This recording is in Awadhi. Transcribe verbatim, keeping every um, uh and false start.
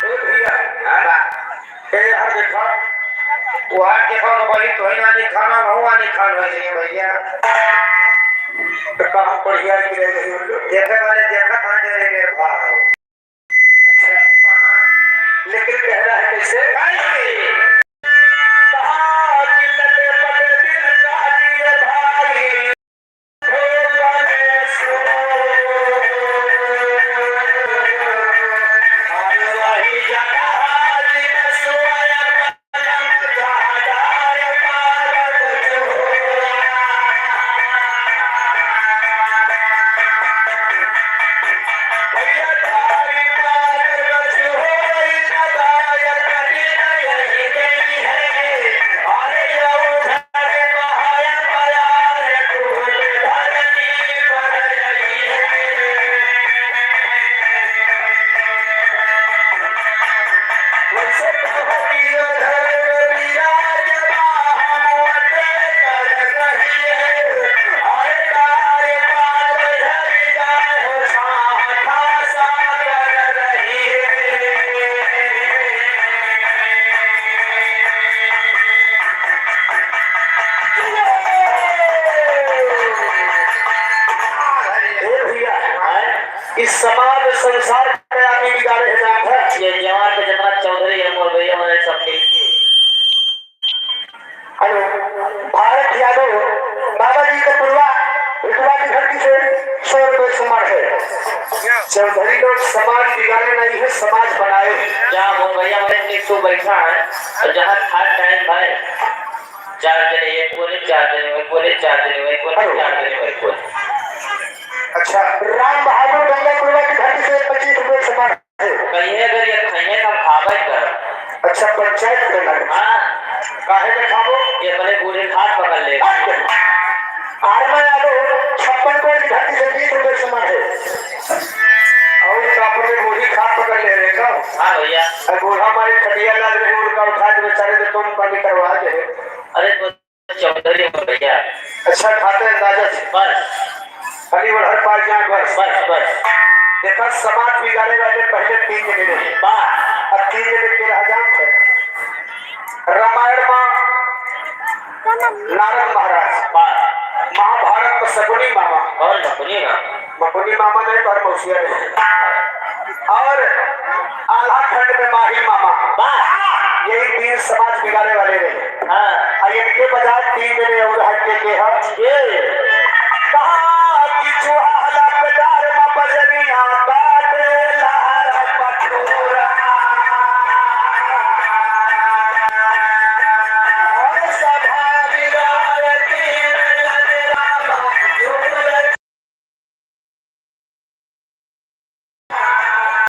ए भैया, हाँ बा। ए यार देखो, वो आज देखो तो भाई, तो ही वाली खाना, वो वाली खान हो गई है भैया। तो काम बढ़िया की रह गई उल्लू। देखे वाले देखा था जो ये मेरे भाई। अच्छा। लेकिन कहना है कैसे? कैसे? कहा कि लटे पटे दिल का दिए भाई। चौधरी लोग समाज बिगाड़े नहीं है, समाज बनाए हैं। क्या वो भैया, बड़े नीक से बैठा है, और जहाँ खाट टाइम है, चार जने एक कोने, चार जने एक कोने, चार जने एक कोने, हेलो। चार जने एक कोने। अच्छा, राम बहादुर गंगापुरवा की धरती से पच्चीस रुपये समान है। कहिए अगर ये खाइए तो हम खावे कर। अच्छा, पंचायत करे लगे। हाँ। काहे में खाबो? ये अपने बूढ़े खाट पकड़ ले। आर मैं आलो, छप्पन कोण की धरती से बीस रुपये समान है। और तो अपने बूढ़ी खाट पकड़ ले रहे का? हाँ भैया। अब बूढ़ा मारे खटिया लाग रहे, उनका उठा के बेचारे तो तुम पानी करवा दे। अरे तो चौधरी हो भैया। अच्छा, खाते अंदाजा से। बस। खाली ओढ़र पाए जाए बस। बस, बस। देखा, समाज बिगाड़े वाले पहले तीन जने रहे। बा। अब तीन जने के रह जान थे। रामायण में नारद महाराज। बा। महाभारत में शकुनी मामा। कौन शकुनी मामा? शकुनी मामा नहीं, पर मौसिया रहे। और आल्हा खंड में माही मामा। बा। यही तीन समाज बिगाड़े वाले रहे। हाँ। आ इनके बजाय तीन जने और हट के, के हैं। ये। कहा कि चूहा हला पे डार मा बजनी आता।